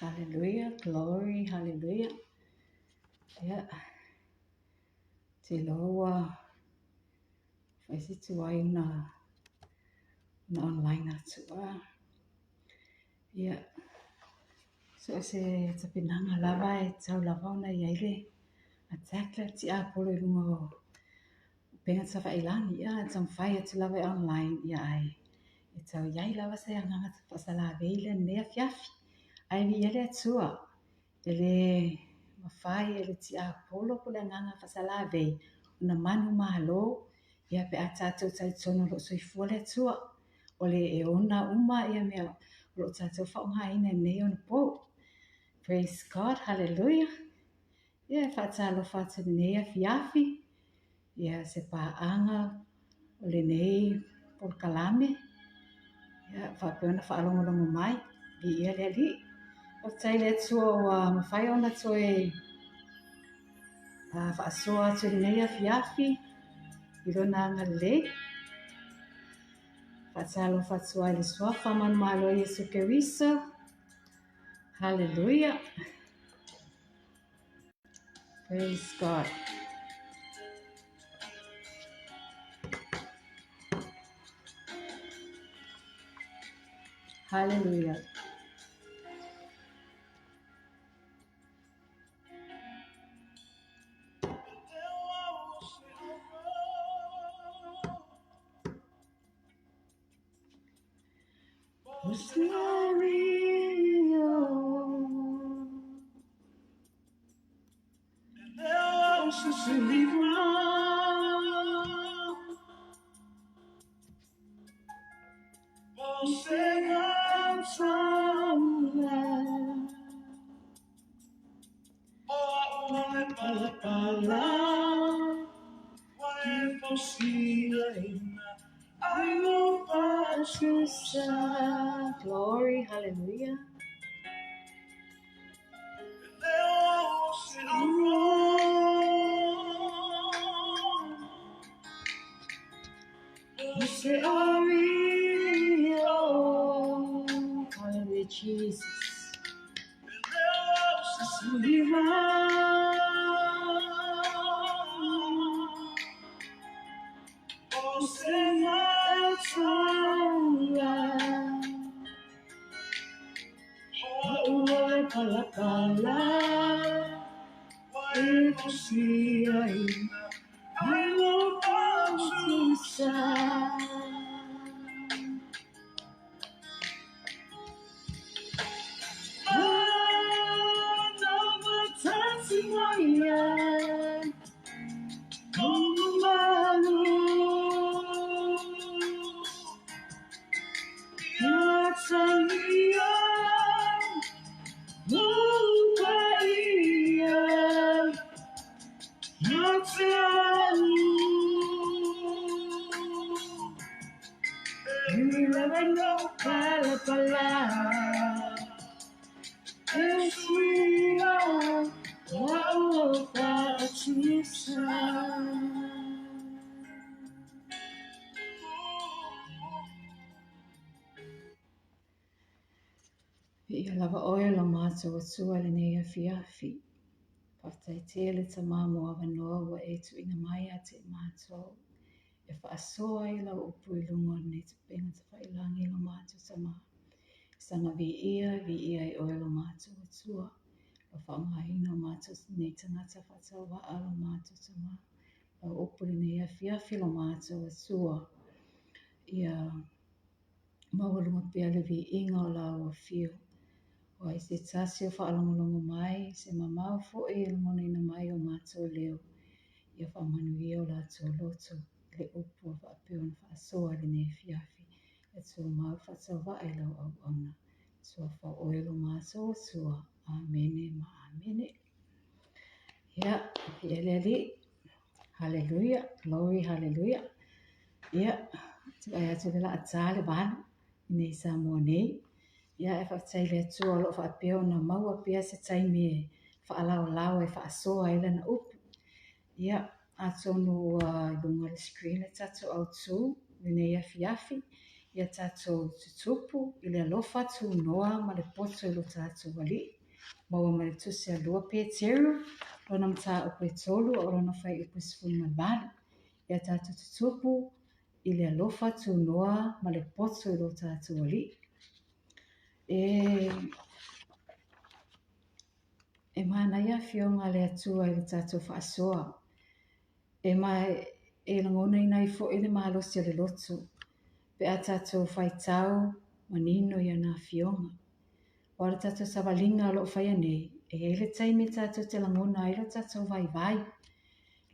Hallelujah, glory, hallelujah. Ia, te iloa ua fai si tuai ona ona online atu a. Ia, so o se tapenaga lava e tatau lava ona i ai le attack le tiapolo i luga o upega tafailagi. Ia, e taumafai atu lava e online, ia ae e tau i ai lava se agaga faasalavei i lenei afiafi. Ae viia le Atua, e le mafai e le tiapolo po o le agaga faasalavei ona manumalo, ia pe a tatou talitonu o lo o soifua le Atua, o le e ona uma ia mea o lo o tatou faaaogaina i nei onapo. Praise God, hallelujah. Ia e faatalofa atu i lenei afiafi, ia se paaga o lenei polokalame, ia faapea ona faalogologo mai, viia le Alii. Faafetai i le Atua ua mafai ona toe faasoa atu i lenei afiafi i Lona agalelei. Faatalofa atu ai i le Suafa manumalo o Iesu Keriso. Haleluia. Praise God. Hallelujah. Glory, hallelujah. Hallelujah, Jesus. Viia lava oe o lo matou Atua i lenei afiafi. Faafetai tele Tama mo avanoa ua e tuuina mai ia te i matou e faasoa ai lau upu i luga o lenei tupega tafailagi lo matou Tama. Saga viia, viia ai oe lo matou Atua, lau faaaogaina o matou nei tagata faatauvaa lo matou Tama. Lau upu i lenei afiafi lo matou Atua. Ia maualuga pea le viiga o lau afio. O ai se tasi o faalogologo mai, se mamao foi e lagonaina mai o matou leo, ia faamanuia o latou loto i le upu ua faapea ona faasoa i lenei afiafi, e tumau faatauvaa i lau auauna. Suafa oe lo matou Atua. Amene ma amene. Ia, ia le Alii. Haleluia, glory, haleluia. Ia, vaai atu o lea o le a ta le 8 i nei Samoa nei. Ia, e faafetai i le Atua o lo o faapea ona maua pea se taimi e faalaolao e faasoa ai lana upu. Ia, atonu ua i luga o le screen le tatou autu i lenei afiafi. Ia tatou tutupu i le alofa tunoa ma le poto i lo tatou Alii. Maua mai le Tusi a 2 Peteru, lona mataupu e 3 a o lona fuaiupu e 18. Ia tatou tutupu i le alofa tunoa ma le poto i lo tatou Alii. E E manaia Afioga a le Atua i le tatou faasoa. E ma e lagonaina ai foi le malosi o le loto pe a tatou faitau manino i ana Afioga. Aua o le tatou savaliga o lo o faia nei, e i ai le taimi tatou te lagona ai lo tatou vaivai,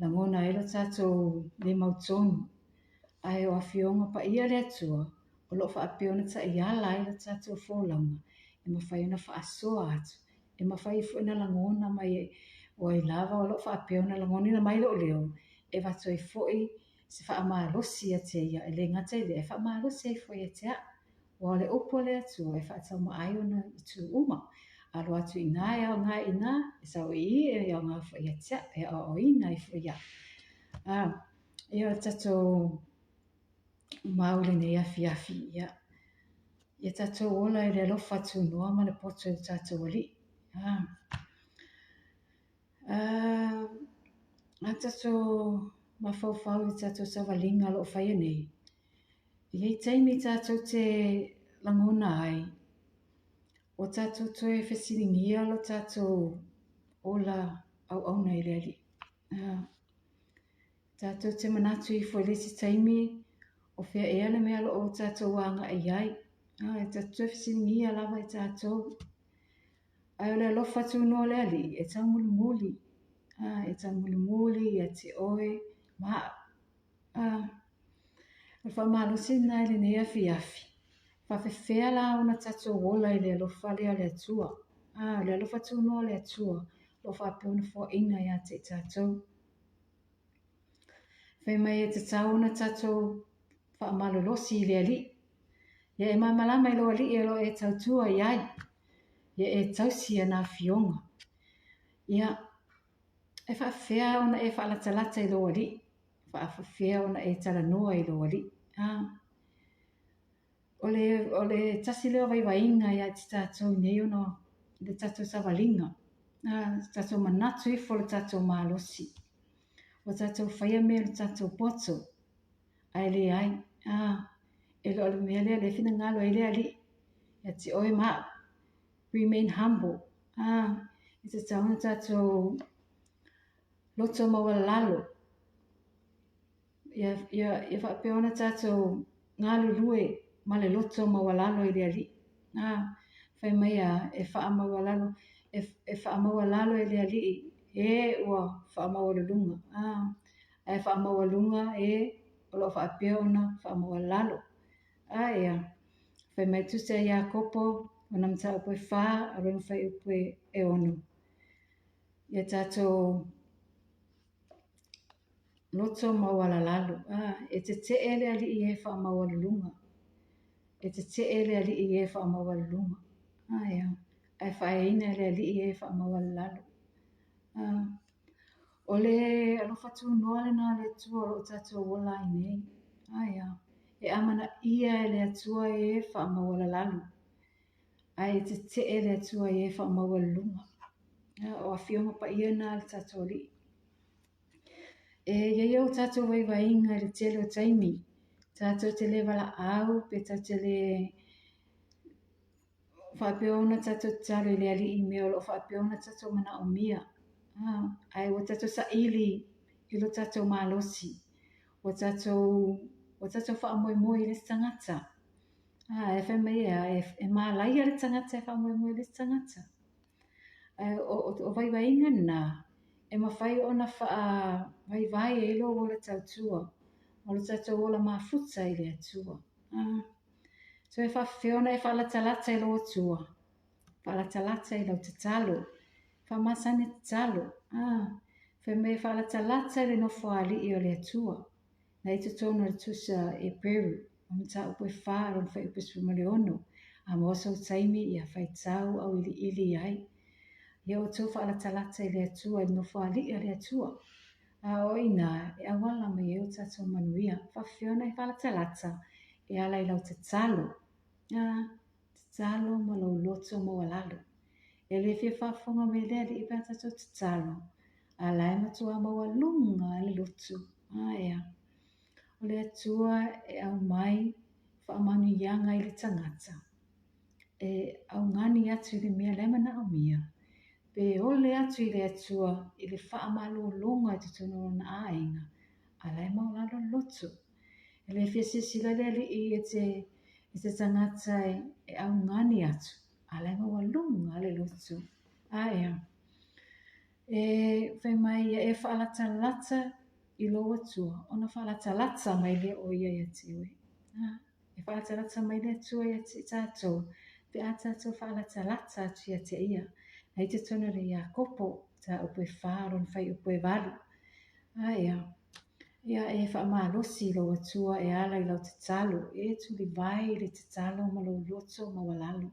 lagona ai lo tatou le mautonu. Ae o Afioga Paia a le Atua o lo o faapea ona taiala ai le tatou folauga e mafai ona faasoa atu, e mafai foi ona lagona mai o ai lava o lo o faapea ona lagonaina mai lou leo, e avatu ai foi se faamalosi ia te ia, e le gata i lea, e faamalosi ai foi ia te au. Aua o le upu a le Atua e faataumaa ai ona itu uma. Alu atu i ina e aoga i ina, e sau i i e aoga foi ia te au, e aoaoina ai foi au. Ia o le tatou mau i lenei afiafi, ia, ia tatou ola i le alofa tunoa ma le poto i lo tatou Alii. Ah. Ah, a tatou mafaufau i le tatou savaliga o lo o faia nei, e i ai taimi tatou te lagona ai, ua tatou toe fesiligia lo tatou ola auauna i le Alii. Ah. Tatou te manatu ifo i le isi taimi, o fea ea le mea o lo o tatou agai i ai. Ah, e tatou toe fesiligia lava e tatou. Ae o le alofa tunoa o le Alii, e taumulimuli. Ah, e taumulimuli ia te oe ma au. Ah, o le faamalosi lena i lenei afiafi. Faafefea la ona tatou ola i le alofa lea o le Atua. Ah, o le alofa tunoa o le Atua, o lo o faapea ona foaina ia te i tatou. Fai mai e tatau ona tatou faamalolosi i le Alii. Ia e malamalama i lou Alii o lo o e tautua i ai. Ia e tausi ana afioga. Ia, e faafefea ona e faalatalata i lou Alii? Faafefea ona e talanoa i lou Alii? Ah. O le, o le tasi lea o vaivaiga ia te tatou i nei ona le tatou savaliga, tatou manatu ifo i le tatou malosi. Ua tatou faia mea i le tatou poto, ae leai, e le o le mea lea lea e finagalo ai le Alii ia te oe ma au. Remain humble. E tatau ona tatou loto maualalo. Ia, ia, ia faapea ona tatou galulue ma le loto maualalo i le Alii. A, fai mai a, e faamaualalo, e, e faamaualalo e le Alii, e ua faamaualuluga. A, ae faamaualuga e o lo o faapea ona faamaualalo. A ea, fai mai Tusi a Iakopo, lona mataupu e 4, a lona fuaiupu e 6. Ia tatou Loto maualalalo. A, e tetee le Alii i e faamaualuluga. E tetee le Alii i e faamaualuluga. A, ea. Ae faaeaina e le Alii e faamaualalalo. A, o le alofa tunoa lena o le Atua o lo o tatou ola ai nei. A, ea. E amanaia e le Atua e faamaualalalo. Ae e tetee le Atua i e faamaualuluga. A, o Afioga Paia na a le tatou Alii. E i ai o tatou vaivaiga i le tele o taimi, tatou te le valaau pe tatou te le faapea ona tatou tatalo i le Alii i mea o lo o faapea ona tatou manaomia. Ae ua tatou saili i lo tatou malosi, ua tatou, ua tatou faamoemoe i le isi tagata. Ae fai mai e a, e malaia le tagata e faamoemoe i le isi tagata. Ae o vaivaiga na, e mafai ona faavaivai ai lou ola tautua ma lo tatou ola mafuta i le Atua. So e faafefea ona e faalatalata i lou Atua, faalatalata i lau tatalo, faamasani tatalo. Fai mai e faalatalata i le nofoalii o le Atua. Na i totonu o le Tusi a Eperu, o mataupu e 4, lona fuaiupu e 16, a maua sou taimi, ia faitau auiliili ai. Ia outou faalatalata i le Atua, i le nofoalii a le Atua. A o i ina e auala mai ai o tatou manuia. Faafefea ona e faalatalata? E ala i lau tatalo. Tatalo ma lou loto maualalo. E le fia faafofoga mai le Alii pe a tatou tatalo, a la e matua maualuga lava le loto. Aea. O le Atua e aumai faamanuiaga i le tagata, e augani atu i le mea la e manaomia, pe ole atu i le Atua i le faamalologa i totonu o lona aiga, a la e maualalo le loto. E le fia silasila le Alii i se tagata e augani atu, a la e maualuga le loto. Aea. E fai mai ia e faalatalata i lou Atua, ona faalatalata mai lea o ia ia te oe. E faalatalata mai le Atua ia te tatou, pe a tatou faalatalata atu ia te ia. Na i totonu o le Iakopo, mataupu e 4, lona fuaiupu e 8. Aea. Ia e faamalosi i lou Atua e ala i lau tatalo, e tulivae i le tatalo ma lou loto maualalo.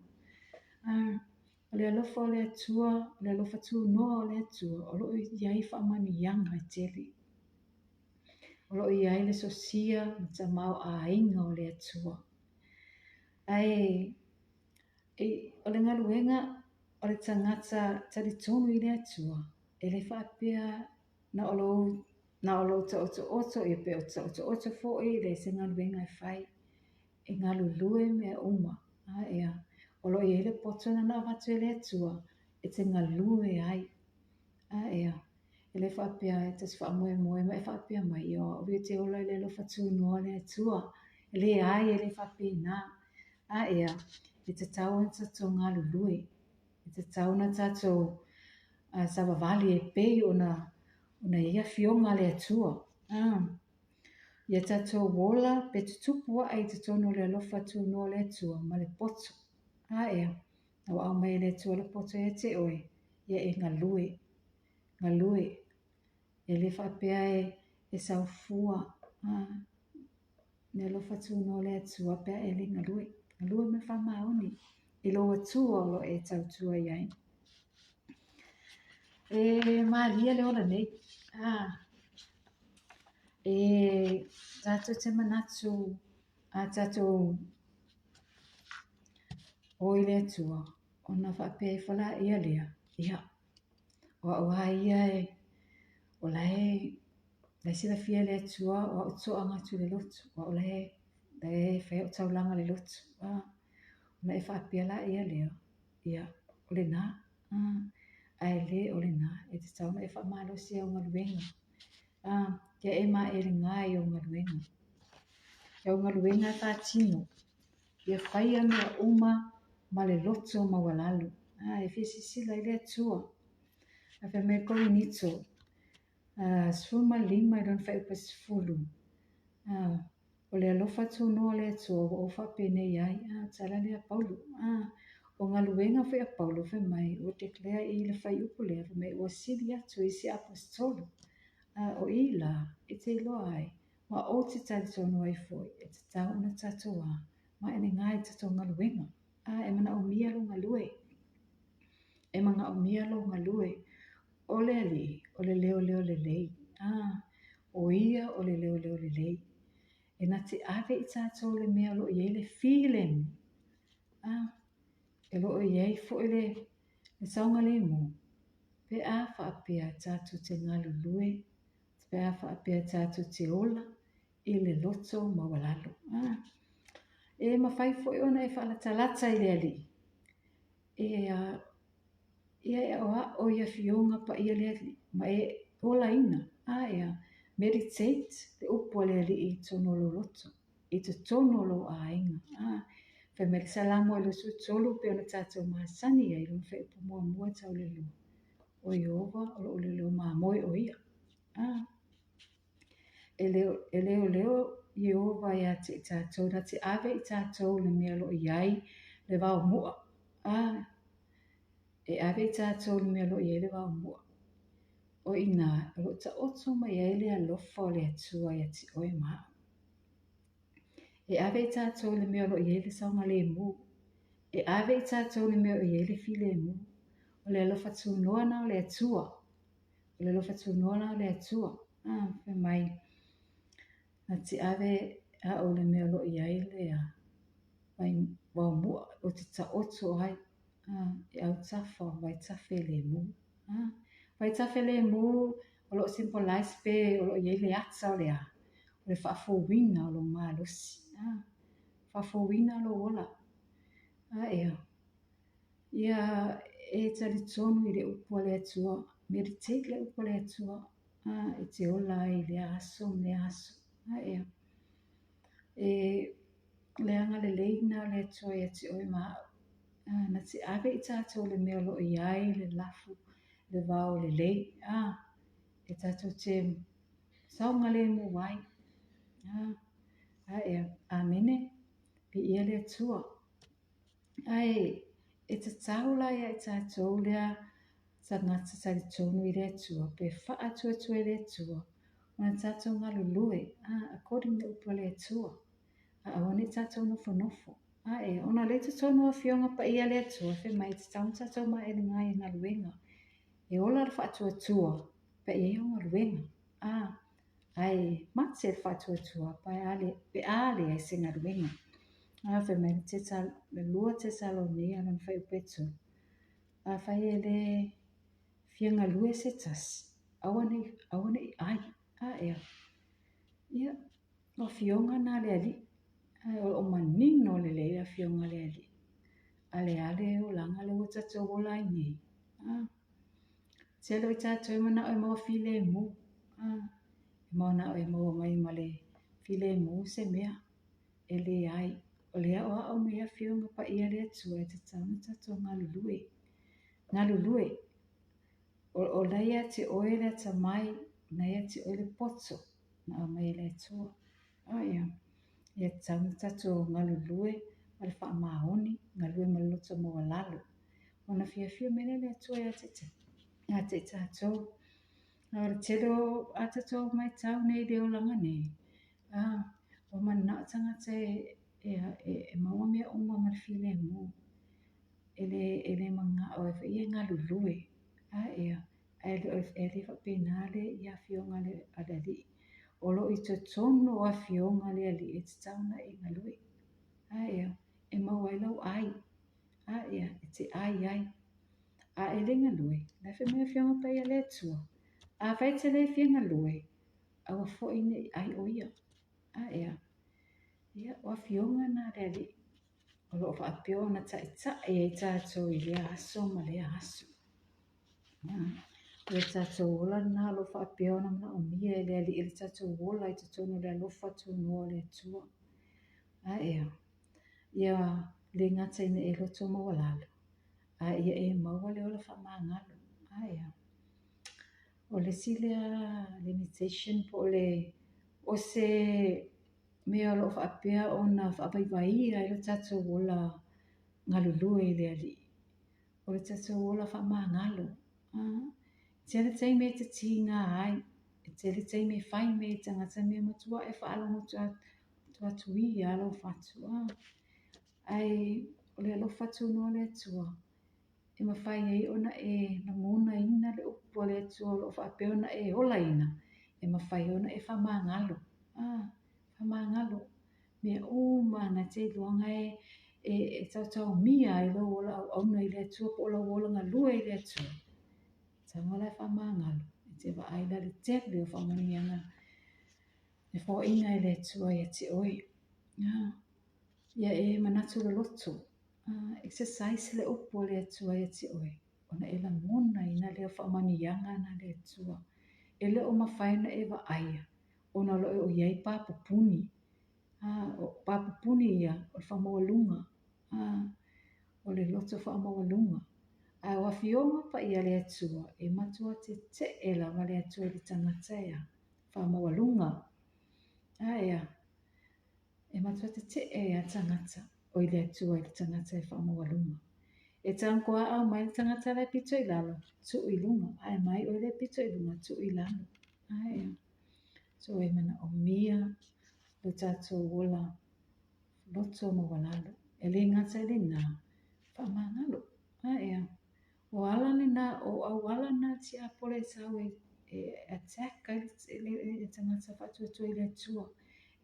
O le alofa o le Atua, o le alofa tunoa o le Atua, o lo o i ai faamanuiaga e tele. O lo o i ai le sosia ma tamaoaiga o le Atua. Ae o le galuega o le tagata talitonu i le Atua, e le faapea Na o lou, na o lou taotooto, ia pe o taotooto foi, e leai se galuega e fai. E galulue mea uma. Aea, o lo o i ai le poto na na avatu e le Atua e te galue ai. Aea, e le faapea e ta te faamoemoe ma e faapea mai, ia o au ia te ola i le alofa tunoa o le Atua. E leai, e le faapena. Aea, e tatau ona tatou galulue. E tatau ona tatou savavali e pei ona ona i ai afioga a le Atua. Ia tatou ola pe tutupu ae i totonu o le alofa tunoa o le Atua ma le poto. Aea, ua aumai e le Atua le poto ia te oe, ia e galue, galue. E le faapea e sau fua le alofa tunoa o le Atua pe a e le galue. Galue ma le faamaoni i lou Atua o lo o e tautua i ai. E malie le ola nei. E tatou te manatu a tatou o i le Atua ona faapea ifo laia lea, ia, O au lava ia e, o la e, la e silafia e le Atua o au toaga atu i le lotu, o au la e, la e fai au taulaga i le lotu. Ona e faapea laia lea, ia, o lena, ae le o lena, e tatau ona e faamalosi i au galuega. Ia e maelega i au galuega. I au galuega e faatino, Ia faia mea uma ma le loto maualalo. E fia silasila ai le Atua. Ae fai mai Korinito 15 i lona fuaiupu e 10, O le alofa tunoa o le Atua ua ou faapenei ai. O le tala lea a Paulo. O galuega foi a Paulo fai mai ua declare i le fuaiupu lea fai mai ua sili atu i isi aposetolo. O i la e te iloa ai Ma ou te talitonu ai foi e tatau ona tatou a maelega i tatou galuega. A e manaomia lou galue. E manaomia lou galue. O le Alii, o le leoleo lelei. A, o ia o le leoleo lelei. E na te ave i tatou i le mea o lo o i ai le filemu. A, e lo o i ai foi le, le saogalemu. Pe a faapea tatou te galulue Pe a faapea tatou te ola i le loto maualalo. E mafai foi ona e faalatalata i le Alii, e ia e aoao i afioga paia a le Alii ma e olaina, ea, meditate le upu a le Alii i totonu o lou loto, i totonu o lou aiga. Fai mai le Salamo e 23 pei ona tatou masani ai, lona fuaiupu muamua e tau i le lua. O Ieova o lou leoleo mamoe o ia. E leoleo Ieova ia te i tatou, na te ave i tatou i le mea o lo o i ai le vao mu'a. E ave i tatou i le mea o lo o i ai le vao mu'a. O i inā o lo o taoto mai ai le alofa o le Atua ia te oe ma a'u. E ave i tatou i le mea o lo o i ai le saogalemu. E ave i tatou i le mea o i ai le filemu. O le alofa tunoa na o le Atua. O le alofa tunoa na o le Atua. Fai mai, na te ave A'u le mea o lo o i ai le vai vaomu'a ou te taoto ai e autafa o vaitafelemu. Vaitafelemu o lo o symbolize pe o lo o i ai le ata o le a? O le faafouina o lou malosi. Faafouina lou ola. Ia e talitonu i le upu a le Atua, meditate le upu a le Atua, e te ola ai i lea aso ma lea aso. E le agalelei lena o le Atua ia te oe ma a'u, na te ave i tatou i le mea o lo o i ai le lafu, le vao lelei, e tatou te saogalemu ai. Amene. Viia le Atua. Ae e tatau la ia i tatou lea tagata talitonu i le Atua pe faatuatua i le Atua ona tatou galulue according le upu a le Atua a aua ne i tatou nofonofo. Ae ona o lea i totonu o Afioga Paia a le Atua fai mai e tatau ona tatou maelega i galuega. E ola le faatuatua pe i ai au galuega. Ae mate le faatuatua pe a leai se galuega. Fai mai le 2 Tesalonia lona fuaiupu e 3, afai e le fia galue se tasi, aua ne i ai. Ia, o afioga na a le Alii. Ae o lo o manino lelei le afioga a le Alii. A le a le olaga lea ua tatou ola ai nei. Tele o i tatou e manao e maua filemu. E manao e maua mai ma le filemu se mea. E leai. O le aoao mai Afioga Paia a le Atua e tatau ona tatou galulue. Galulue. O la ia te oe le atamai, o la ia te oe le poto na aumai e le Atua. Ia tatau ona tatou galulue ma le faamaoni, galue ma le loto maualalo. Ona fiafia mai lea o le Atua ia te i tatou. O le tele o a tatou matau nei i le olaga nei, ua mananao tagata e maua mea uma ma le filemu. E le manao ai foi ia e galulue. Ae le faapena le i afioga a le Alii. O lo o i totonu o afioga a le Alii e tatau ona e galue. E maua ai lau ai. E te ai ai. A e le galue, la e fai mai Afioga Paia a le Atua. Afai e te le fia galue, aua foi ne i ai o ia. Ia, o afioga na a le Alii. O lo o faapea ona taitai ai tatou i lea aso ma lea aso. O le tatou ola lena o lo o faapea ona manaomia e le Alii le tatou ola i totonu o le alofa tunoa o le Atua. Ia le gata ina e loto maualalo, a ia e maua le ola faamagalo. O le isi lea limitation po o le o se mea o lo o faapea ona faavaivaia ai lo tatou ola galulue i le Alii. O le tatou ola faamagalo. Tele taimi e te tiga ai, e tele taimi e fai mea i tagata mea matua e faalogo atu ia lau fatu. Ae o le alofa tunoa o le Atua, e mafai ai ona e lagonaina le upu a le Atua o lo o faapea ona e olaina, e mafai ona e faamagalo. Faamagalo. Mea uma na te iloaga e taotaomia ai lou ola auauna i le Atua po o lou ola galue i le Atua. Tago la e faamagalo, e te vaai la le tele o faamanuiaga e foaiina e le Atua ia te oe. Ia e manatu loloto, exercise le upu a le Atua ia te oe, ona e lagonaina lea o faamanuiaga na le Atua. E le o mafai ona e vaaia, ona o lo o i ai papupuni. O papupuni ia, o le faamaualuga, o le loto faamaualuga. Ae o afioga paia a le Atua, e matua tetee lava le Atua i le tagata ea, faamaualuga. E matua tetee a tagata, o i le Atua i le tagata e faamaualuga. E tagoa au mai le tagata la e pito i lalo, tuu i luga. Ae mai oe le pito i luga, tuu i lalo. So e manaomia lo tatou ola loto maualalo. E le gata i lena, faamagalo. O ala lena, o auala na tiapolo e sau e attack ai le tagata faatuatua i le Atua.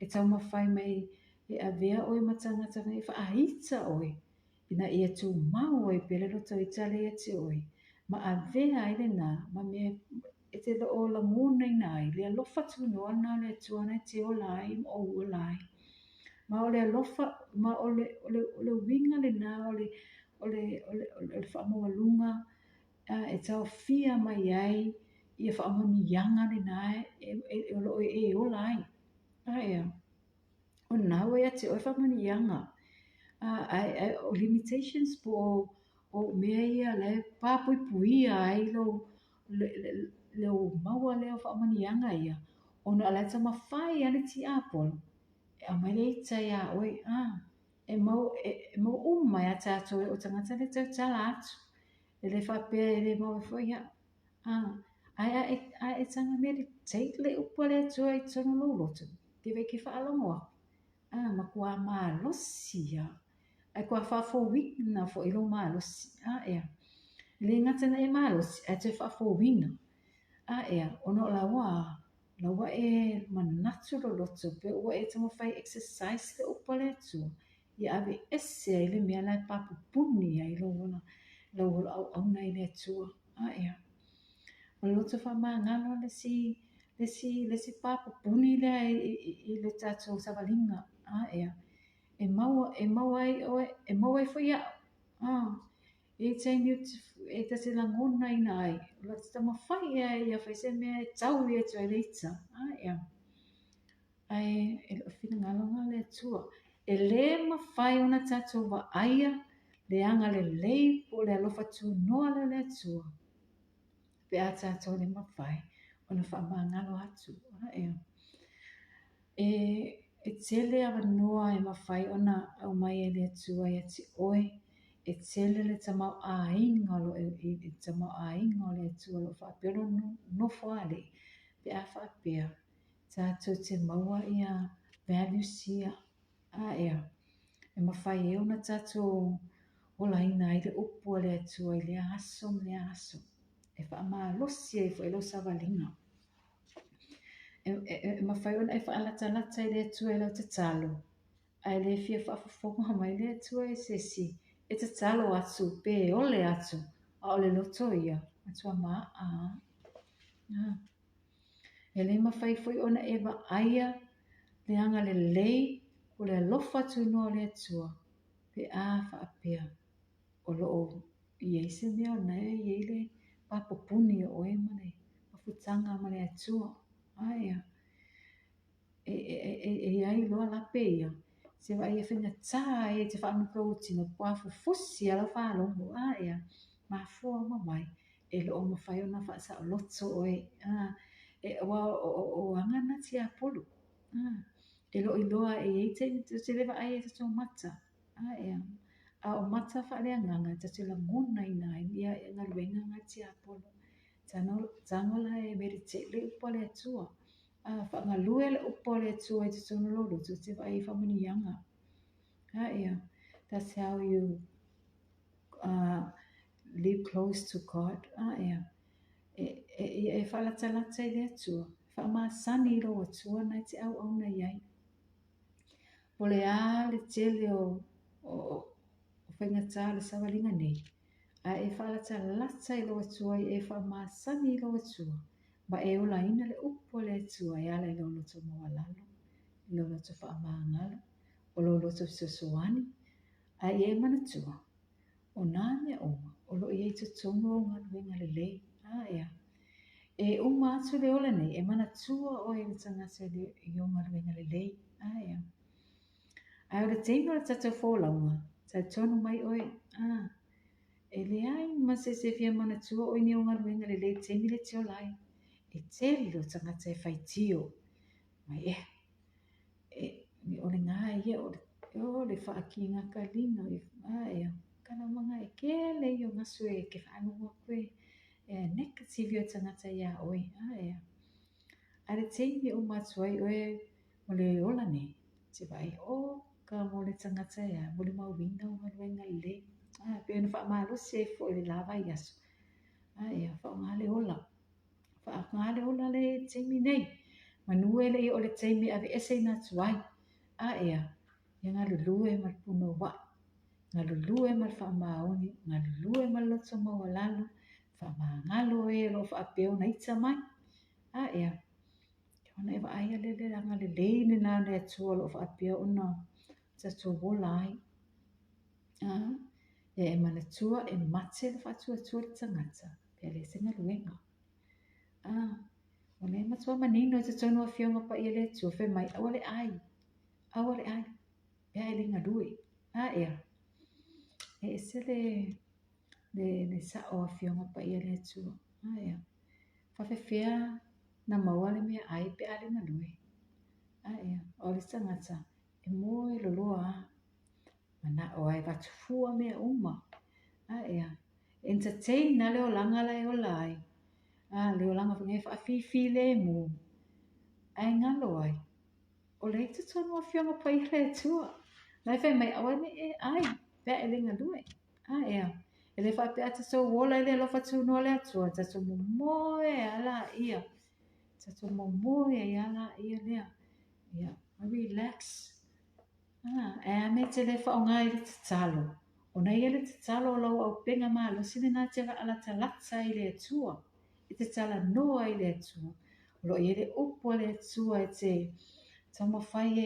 E taumafai mai e avea oe ma tagata e faaita oe ina ia tumau ai pea le loto ita lea ia te oe, ma avea ai lena ma mea e te le o lagonaina ai le alofa tunoa lena o le Atua na e te ola ai ma ou ola ai. Ma o le alofa, ma o le, o le, o le uiga lena o le, o le, o le, o le faamaualuga e taofia mai ai ia faamanuiaga lena e, o lo o e ola ai. Ae o lena ua ia te oe faamanuiaga. Ae o limitations po o mea ia la e papuipuia ai lou, lou maua lea o faamanuiaga ia, ona o la e taumafai lava le tiapolo e aumai le ita iā oe. E mau, e mau uma ia tatou e o tagata le tautala atu. E le faapea e le mau ai foi au. Ae a e, a e taga meditate le upu a le Atua i totonu o lou loto, te vaai e te faalogo aku, matua malosi lava. Ae kua faafouina foi lou malosi. Ea. E le gata ina e malosi, ae toe faafouina. Ea, ona o la ua la ua e manatu loloto pe ua e taumafai e exercise le upu a le Atua, ia aveese ai le mea la e papupuni ai lou ola, lou ola auauna i le Atua. Ea. O le loto faamagalo le isi, le isi, le isi papupuni lea i le tatou savaliga. Ea. E maua, e maua ai oe, e maua ai foi au. E i ai taimi e ta te lagonaina ai, o la te taumafai ea ia fai se mea e taui atu ai le ita. Ea. Ae e le o finagalo lena o le Atua. E le mafai ona tatou vaaia le agalelei po o le alofa tunoa lea o le Atua pe a tatou le mafai ona faamagalo atu. Ea. E, e tele avanoa e mafai ona aumai e le Atua ia te oe, e tele le tamaoaiga o lo o le tamaoaiga o le Atua o lo o faapea lona nofoalii, pe a faapea tatou te maua ia values ia. Ea, e mafai ai ona tatou olaina ai le upu a le Atua i lea aso ma lea aso, e faamalosi ai foi lau savaliga. E, e, e mafai ona e faalatalata i le Atua i lau tatalo, ae le fia faafofoga mai le Atua i se isi e tatalo atu pe ole atu, a o le loto ia, matua maaa lava. E le mafai foi ona e vaaia le agalelei po o le alofa tunoa o le Atua pe a faapea o lo o i ai se mea o lena e i ai le papupuni o oe ma le mafutaga ma le Atua. Ae e, e, e, e i ai loa lape ia, se vaai e faigata ai e te faalogo lou tino, ua fufusi lava lau faalogo. Ae mafua uma mai e le o mafai ona faasaoloto oe. E, aua o, o, o aga na tiapolo. E le o iloa e i ai taimi tatou te le vaai ai i tatou mata. Ea. A o mata faaleagaga tatou te lagonaina ai ia galuega na a le tiapolo. Tago la e meditate le upu a le Atua. A faagalue le upu a le Atua i totonu o lou loto, e te vaai i faamanuiaga. Ea. That's how you live close to God. Ea. E, e, e faalatalata i le Atua, faamasani i lou Atua na e te auauna i ai. Po o le a le tele o, o, o faigata o le savaliga nei, a e faalatalata i lou Atua, e faamasani i lou Atua, ma e olaina le upu a le Atua e ala i lou loto maualalo, i lou loto faamagalo, o lou loto fesoasoani, a ia e manatua, o nā mea uma o lo o i ai i totonu o galuega lelei. Ea. E uma atu le ola nei, e manatua oe e le tagata i ou galuega lelei. Ea. Ae o le taimi o le tatou folauga, talitonu mai oe, e leai ma se isi e fia manatua oe i ni ou galuega lelei i le taimi lea e te ola ai. E tele o tagata e faitio mai, ea, e, o le ngā ia, o le, o le whaakingakaliga, ea, kalamanga e kele i o ngasu e ke whaalogo aku e, e negative o tagata iā oe, ea. A le taimi e uma atu ai oe ma le ola nei, te vaai, o ka mo le tagata ea, molimauina o galuega lelei. Pei ona faamalosi ai foi i le la vaiaso. Ea, faaaoga le ola. Faaaoga le ola lea i le taimi nei. Manu e le i oo le taimi e aveeseina atu ai. A ea, ia galulue ma le punouai, galulue ma le faamaoni, galulue ma le loto maualalo, faamagalo e o lo o faapea ona ita mai. A ea, ona e vaaia lea le agalelei lena o le Atua o lo o faapea ona tatou ola ai. Ia e manatua e mate le faatuatua i le tagata pe a leai se galuega. O lea e matua manino i totonu o Afioga Paia a le Atua, fai mai, aua le ai, aua le ai, pe a e le galue. A ea, e ese le, le, le sao o Afioga Paia a le Atua. A ea, faafefea na maua le meaai pe a le galue. A ea, o le tagata, e moe loloa lava. Manao lava e avatu fua mea uma. A ea, entertain lava le olaga la e ola ai. A, le olaga foi lenei e faafifilemu, ae galo ai, o lea i totonu o Afioga Paia a le Atua. La e fai mai, aua ne i e ai, pe a e le galue. A ea, e le faapea a tatou ola i le alofa tunoa o le Atua, tatou momoe lava laia, tatou momoe ai lava laia lea. Ia, relax. Ae a mea e te le faaaoga ai le tatalo? Ona e i ai le tatalo o lau auupega malosi lena e te laalatalata ai i le Atua, e te talanoa ai i le Atua. O lo o i ai le upu a le Atua e te taumafai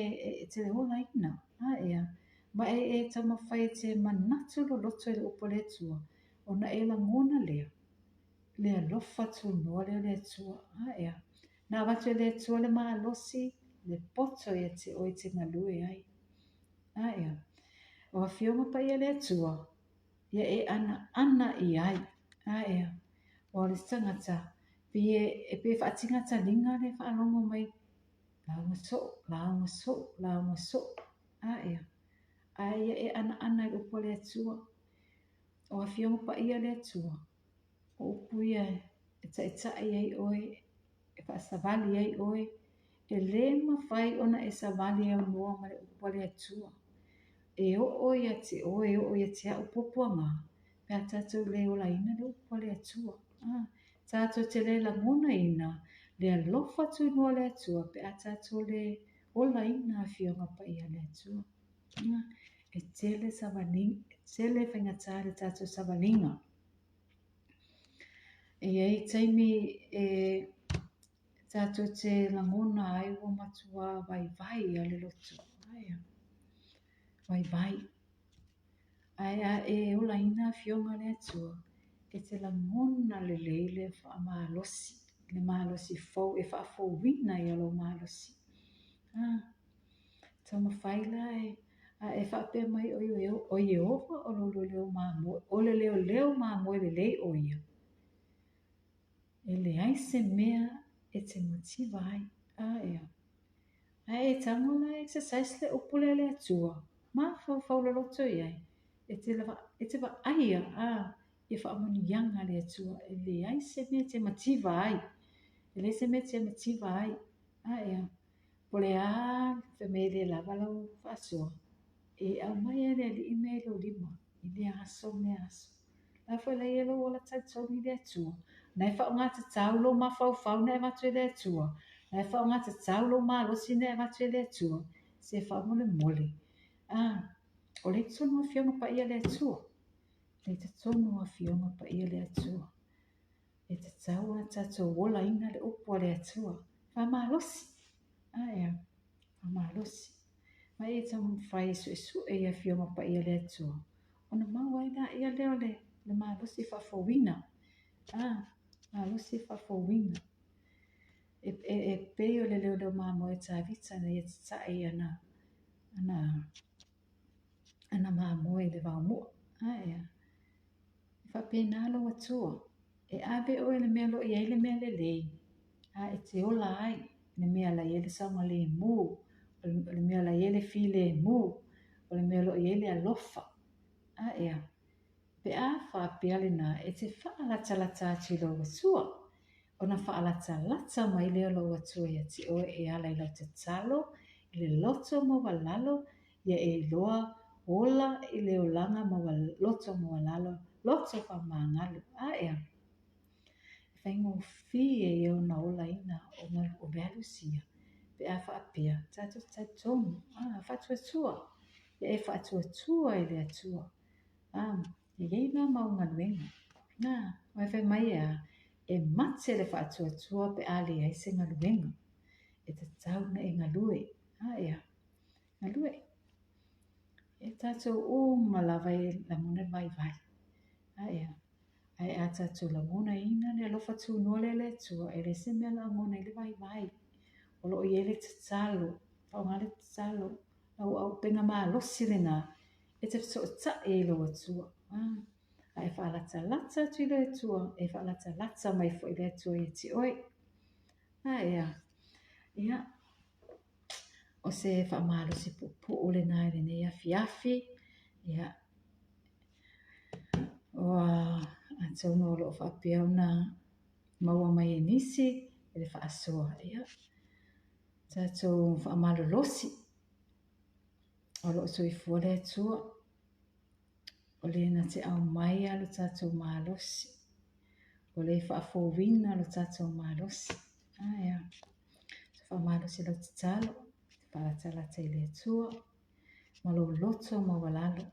e te olaina. Ea, ma e taumafai e te manatu loloto i le upu a le Atua, ona e lagona lea le alofa tunoa lea o le Atua. Ea, na avatu e le Atua le malosi, le poto ia te oe e te galue ai. Ea, o Afioga Paia a le Atua, ia e anaana i ai. Ea, aua o le isi tagata, pei e, pei e faatigataga le faalogo mai, lauga soo, lauga soo, lauga soo. Ea, ae ia e anaana i le upu a le Atua. O Afioga Paia a le Atua, o upu ia e taitai ai oe, e faasavali ai oe, e le mafai ona e savali e aunoa ma le upu a le Atua. E oo ia te oe, e oo ia te au puapuaga, pe a tatou le olaina le upu a le Atua. Tatou te le lagonaina le alofa tunoa o le Atua pe a tatou le olaina Afioga Paia a le Atua. E tele savali, e tele faigata le tatou savaliga. E i ai taimi e tatou te lagona ai ua matua vaivai lava le loto. Vaivai. Ae a e olaina Afioga a le Atua, e te lagona lelei le faamalosi, le malosi fou e faafouina ai lou malosi. Taumafai la e, a e faapea mai o Ieova o lou leoleo mamoe, o le leoleo mamoe lelei o ia. E leai se mea e te mativa ai. A ea. Ae e tago la e exercise le upu lea a le Atua, mafaufau loloto i ai, e te, e te vaaia a i faamanuiaga a le Atua, e leai se mea e te mativa ai. E leai se mea e te mativa ai. A ea. Po o le a fai mai e le lava lau faasoa, e aumai lava e le Alii mea i lou lima, i lea aso ma lea aso. O la foi la i ai lou ola talitonu i le Atua, o na e faaaoga tatau lou mafaufau na e avatu e le Atua, o na e faaaoga tatau lou malosi na e avatu e le Atua, se faamolemole, a, o lea i totonu o Afioga Paia a le Atua, lea i totonu o Afioga Paia a le Atua. E tatau ona tatou olaina le upu a le Atua. Faamalosi. Ae a? Faamalosi. Ma e taumafai e suesue i Afioga Paia a le Atua, ona maua ai laia lea o le, le malosi faafouina. A, malosi faafouina. E, e, e pei o le leoleo mamoe a Tavita na ia tatai ana, ana, ana mamoe i le vaomua. Ae a? E faapena lou Atua, e ave oe i le mea o lo o i ai le mea lelei, a e te ola ai i le mea o la e i ai le saogalemu, o le mea o la e i ai le filemu, o le mea o lo o i ai le alofa. A ea, pe a faapea lena, e te faalatalata atu i lou Atua, ona faalatalata mai lea o lou Atua ia te oe e ala i lau tatalo, i le loto maualalo, ia e iloa ola i le olaga loto maualalo, loto faamagalo. A ea? faigofie ia ona olaina o mealusi ia pe a faapea tatou te talitonu, faatuatua. Ia e faatuatua i le Atua. E i ai la mau galuega. Aua fai mai e a? E mate le faatuatua pe a leai se galuega. E tatau ona e galue. Ea, galue. E tatou uma lava e lagona le vaivai. Ea, ae a tatou lagonaina le alofa tunoa lea o le Atua, e leai se mea o lagona ai le vaivai. O lo o i ai le tatalo, faaaoga le tatalo, lau auupega malosi lena e te fesootai ai i lou Atua. A e faalatalata atu i le Atua, e faalatalata mai foi le Atua ia te oe. Ae a? Ia, o se faamalosi puupuu lena i lenei afiafi. Ia, ua atonu o lo o faapea ona maua mai e nisi i le faasoa. Ia, tatou faamalolosi, o lo o soifua le Atua. O le na te aumaia lo tatou malosi. O le faafouina lo tatou malosi. Ae a? Faamalosi lau tatalo, faalatalata i le Atua, ma lou loto maualalo.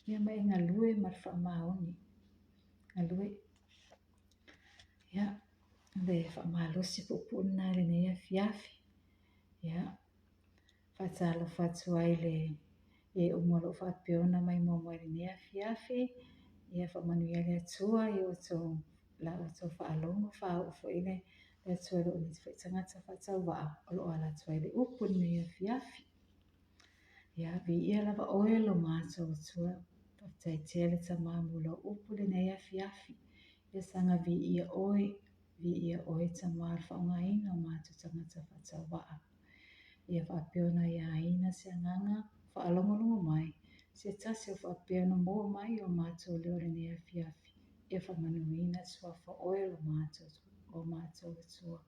Ia ma e galue ma le faamaoni. Galue. Ia, le faamalosi puupuu lena i lenei afiafi. Ia, faatalofa atu ai le e uma o lo o faapea ona maimoa mai i lenei afiafi. Ia faamanuia le Atua i outou, la outou faalogo, faaoo foi le Atua i lou nei foi tagata faatauvaa o lo o ala atu ai le upu i lenei afiafi. Ia, viia lava oe lo matou Atua. Faafetai tele Tama mo lau upu i lenei afiafi. Ia saga viia oe, viia oe Tama i le faaaogaina o matou tagata faatauvaa. Ia faapea ona aiaina se agaga faalogologo mai, se tasi o faapea ona maua mai o matou leo i lenei afiafi. Ia faamanuina le suafa o oe lo matou, o matou Atua.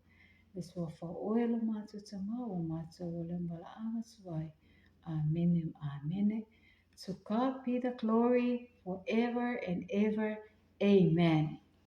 Le suafa o oe lo matou Tama ua matou o lea valaau atu ai. Amene, amene. To God be the glory forever and ever. Amen.